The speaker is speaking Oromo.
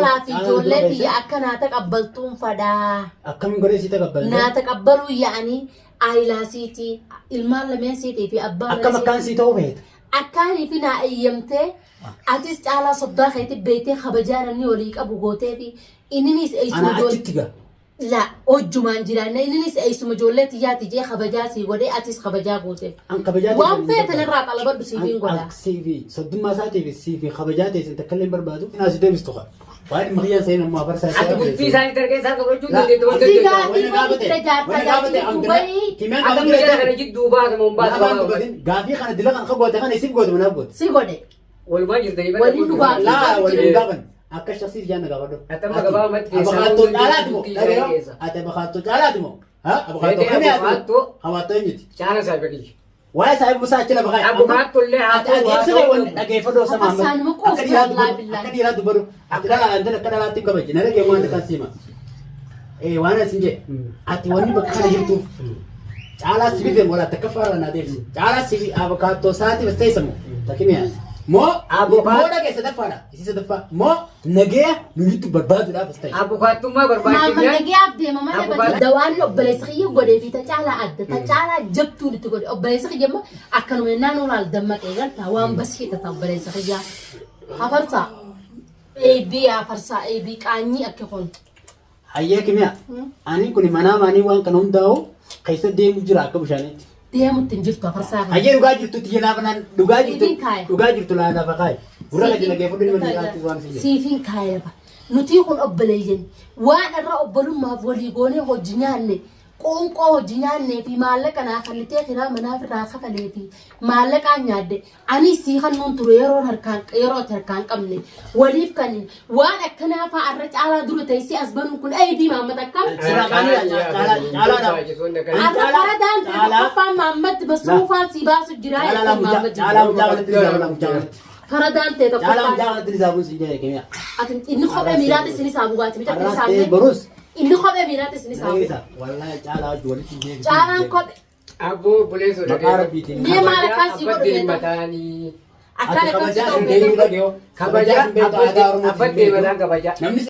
Caalaa fi Caalaa ijoollee dura tiyya akka naa taqabbaltuun fadhaa. Akkamiin godhee si taqabbalte? Naa taqabbaluu yaa'anii aayilaa siitii ilmaan lameen siitii fi abbaa Akkam mana akkaan siitii. sii ta'uu feeta? Akkaanii fi naa eeyyamtee atis caalaa soddaa keetti beektee kabajaa namni walii qabu gootee fi inninis eessuma Anaa ijoollee. achitti gaa. La hojjumaan jiraanne inninis eessuma ijoollee tiyyaati jee kabajaa sii godhee atis kabajaa gooteef. An kabajaa Waan feete narraa xalabadhu siifiin godha. Siifi soddummaa isaatii fi siifi kabajaa teessan takka illee hin barbaadu. Naa si deebistu kaa. Waan dhimma kiyyaan seenan ammoo afarsaa Ati bultii isaanii tarkee isaan qabachuu La- dandeettu waan Si dandeettu. gaafii walitti jira jaarsaa jaartii duubayii Akkam jara kana jidduu baata moo hin baatu Afaan waan dubbatin gaafii kana dila kan goote kana isiif goote manaaf goote. si godhe. Walumaan jirtanii bara Waliin dhugaa. Laa waliin gaafan akka shaksiif jaanna gaafadhu. Ati amma gabaabumatti keessaa Abakaattoo hundi caalaati moo? bultii isaanii Dhagayoo. keessa. Ati abakaattoo caalaati moo? Ha abakaattoo Fedhee kamii ati? abukaattoo. Abakaattoo eenyuti? Caala isaa bakiyya. Waa'ee saahibu isaa achi lafa kaa'e. Abukaattoo illee haa Ati ta'u ati haa ibsa ta'u. wanni dhageeffadhu osoo Akka saanuma Akka quuftu dhiiraa wallaahi dubbadhu. billaahi. Akka dhiiraa dubbadhu. Ati dhalaa intala akka dhalaatti hin kabaji. Na dhagee waan kan siima. Eh waan asin jedhe. Ati wanni bakka kana jirtuuf caalaa si bifee mola takka faara naa deebisi. Caalaa si abukaattoo isaati bas teessamu. Takkimiyaa. Moo moo dhagee sadaffaadha. Isii sadaffaa. Moo nagaya nu jiddu barbaaduudhaaf as ta'e. Abukaattummaa Maamman barbaachifnaan nagayaaf deema malee Abukaat- badi. Dawaan obboleessi kiyya godhee fi ta caalaa adda ta caalaa jabtuun itti godhe obboleessi kiyya immoo akkanuma innaan olaal dammaqee galta waan basiidha ta obboleessi kiyya. Hafarsaa. Eebii hafarsaa eebii qaanyii akka kun. Hayyee kimiya. Ani kun manaa maanii waan kana hundaa'u keessa deemu jira akka bishaaniitti. Deemutti hin jirtu hafarsaa kana. Hayyee dhugaa jirtu tiyya laafa naan dhugaa jirtu Siifin kaaya. dhugaa jirtu laa lafa kaayi. Gurra gadi nagee fudhu ilma dhiiraatti waan si jedhu. Siifin kaaya lafa. Nutii kun obboleeyyan waan irra obbolummaaf walii goonee hojii nyaanne qoonqoo hojii nyaannee fi maallaqa naa kennitee kiraa manaaf irraa kafalee fi maallaqaan nyaadde Ani sii kannuun ture yeroon harkaan yeroo ati harkaan qabne waliif kan waan akkanaa fa'aa irra caalaa dura teessee as banuun kun aybii Mahammad akkam. Sirraa qaanii caalaa caalaadha. Arra faradaan ta'e tokkoffaan Mahammad basruufaan sii baasu jira Caalaa jettee mucaa Mahammad. caalaa mucaa walitti nisaabun mucaa walitti. Faradaan ta'e Caalaa tokkoffaan. mucaa walitti nisaabun si jedhe kimiya. Ati inni kophee miilaatis ni saabu gaati miti Arraas saabne. ta'e borus. Inni kophee miilaatis ni saabu. Dhageessa wallahi caalaa wajji walitti hin deebisu. Caalaan kophee Abboo obboleessoo Maqaa Rabbiitiin. Mee maal akkaan sii godhu Abbaa beektaa? mataanii. Akkaan Ati akkam si kabajaa ta'u hin beektu beektaa? dhageo. Kabajaa Kabajaa hin beektu aadaa Oromootiin abbaa hin beektu. mataan kabajaa. Namni